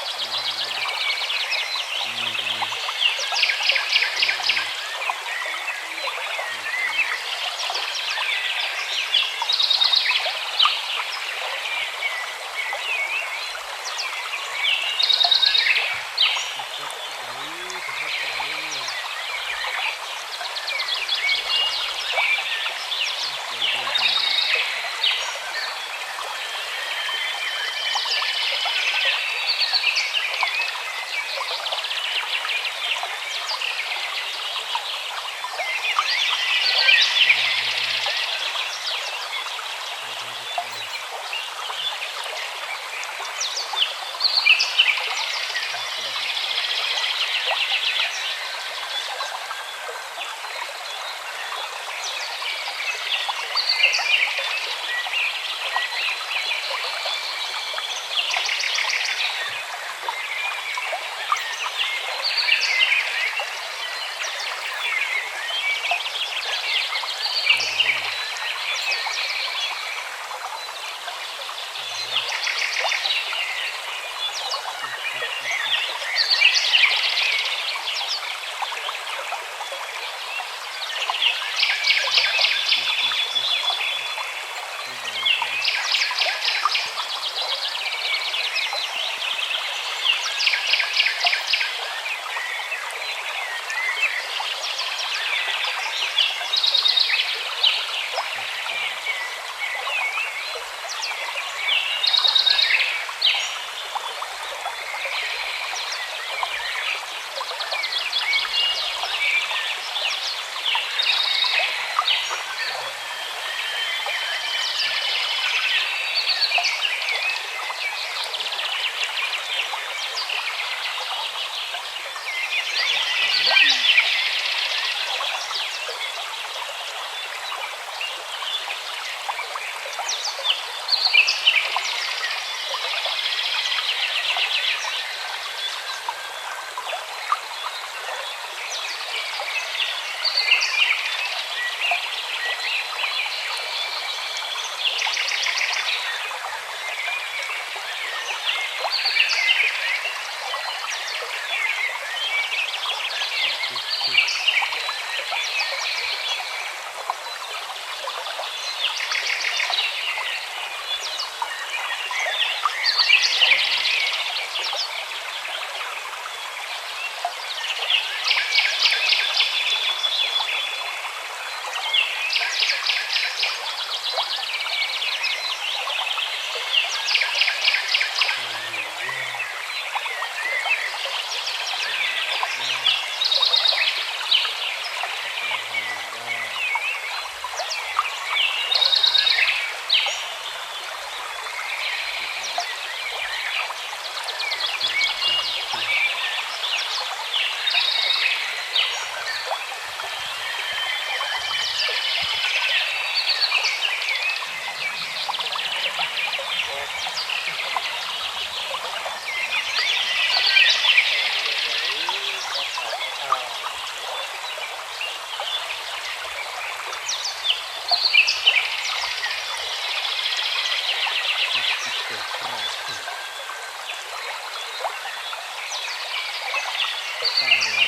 လၢခံထၢမး လ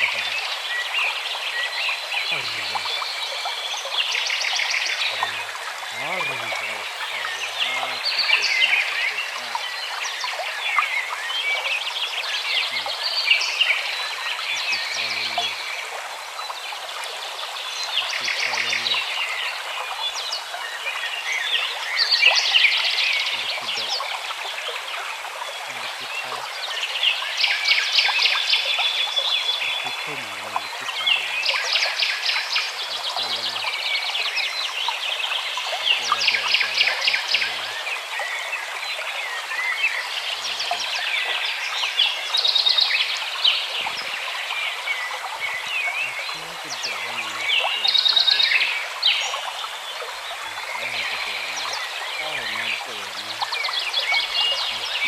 ၢခံထၢမး လၢခံထၢလၢလၢ လၢခံဝဲဒၣ်လၢလၢ လၢခံကဒိးန့ၣ် တၢ်ဟဲမၤဒိးန့ၣ် ထံ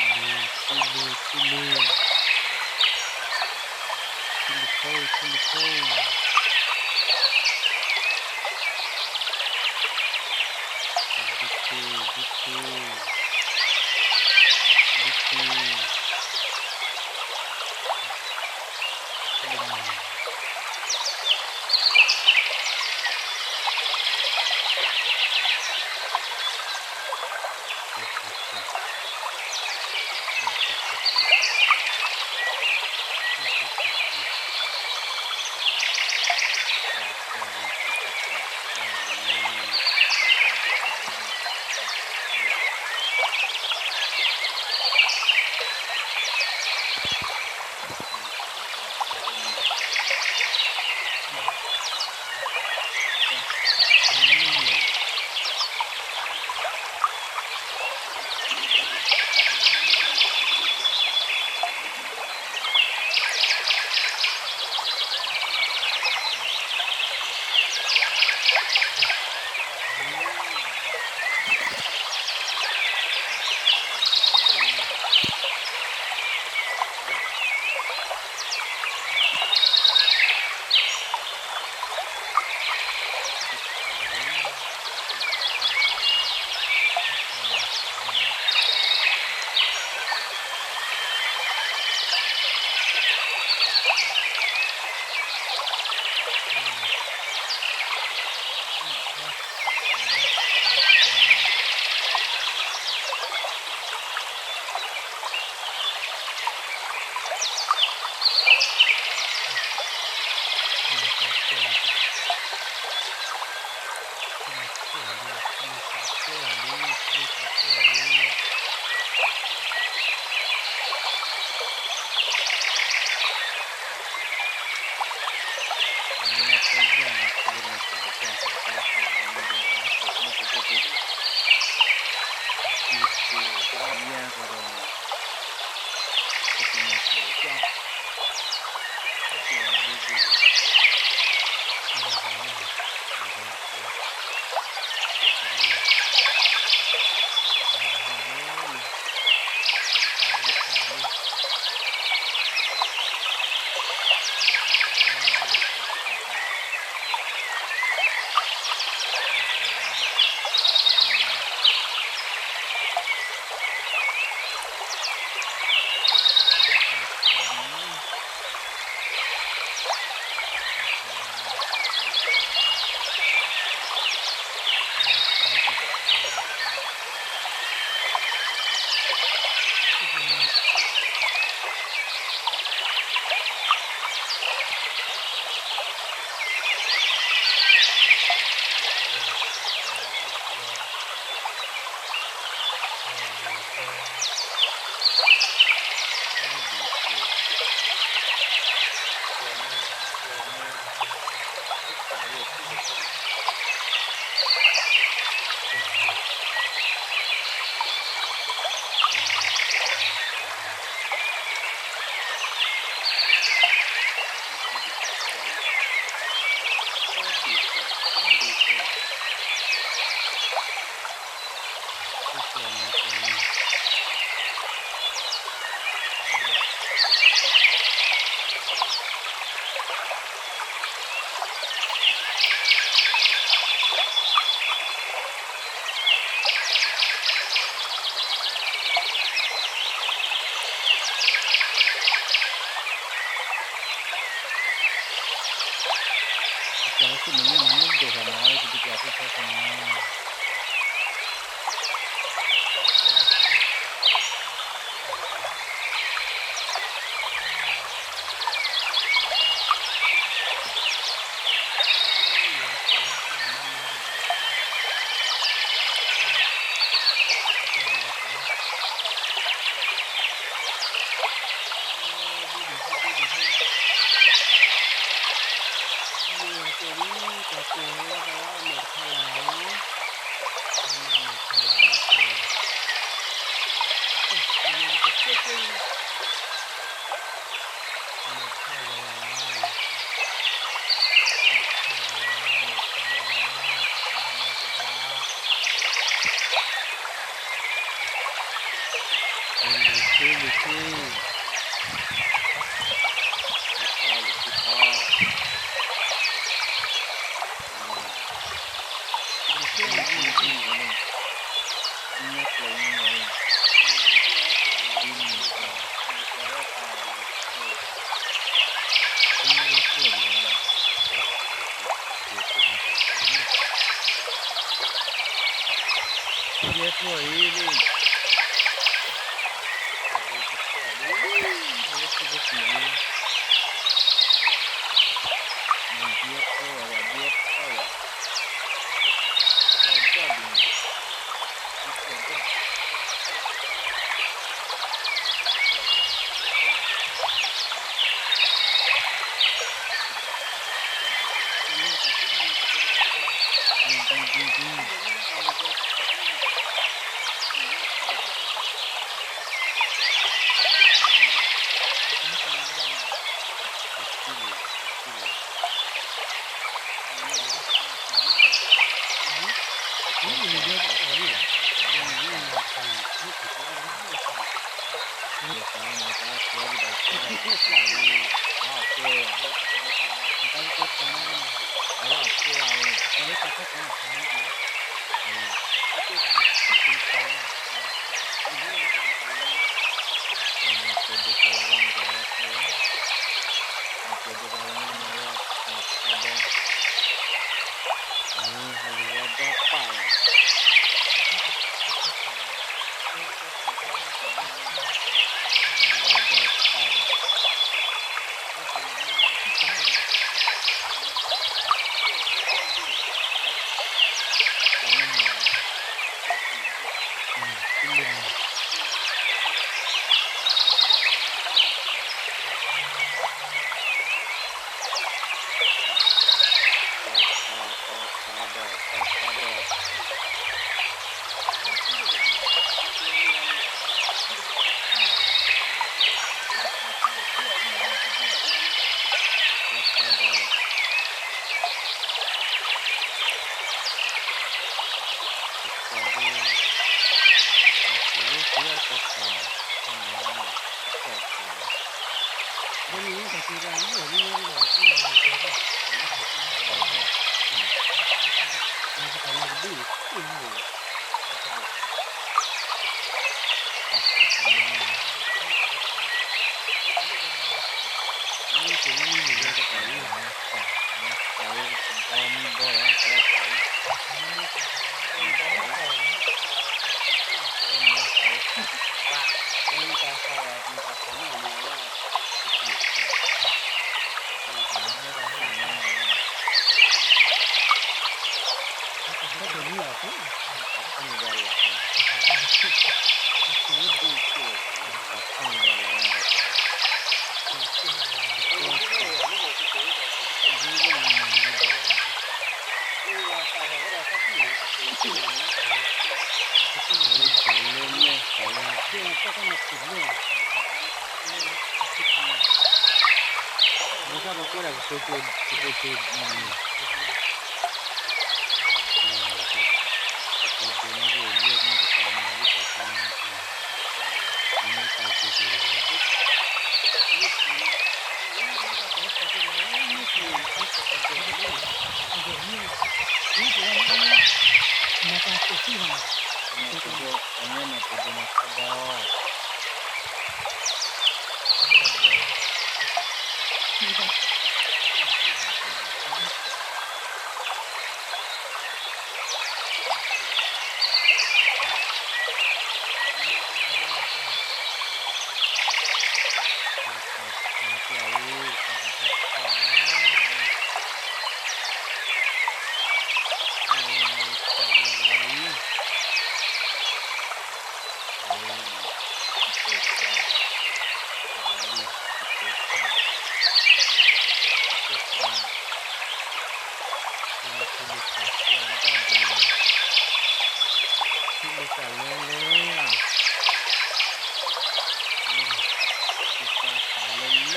လုၢ် ထံလုၢ် ထံလုၢ် ထံလုၢ်ဖိ ထံလုၢ်ဖိ ဒုၣ်ထံ ဒုၣ်ထံ ဒုၣ်ထံ တၢ်ကီတၢ်ခဲ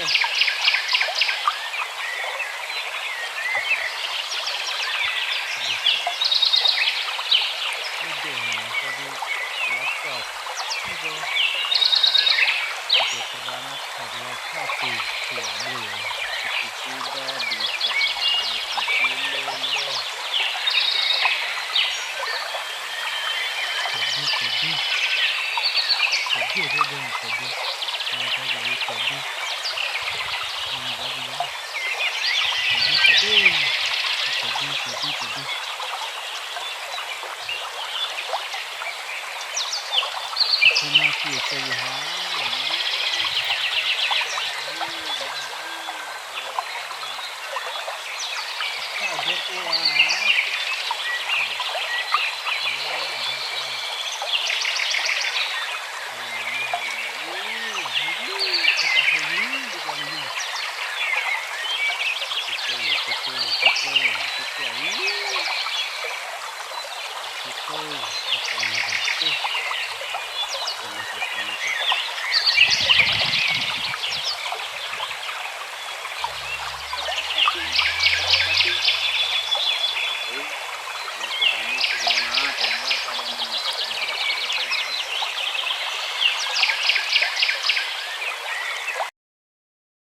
လၢဒဲးန့ၣ် ဟဲဒုး လီၤပှၢ်ထံဘီ, ပကရၢနါထီၣ်လီၤထီၣ်ပ့ၤထံအဘိယၤ, ပကသံဒီဒံးတၢ်, ပကသံလၢလၢ, ကဒုကဒု, ကဒုဖဲဒဲးန့ၣ်ကဒု,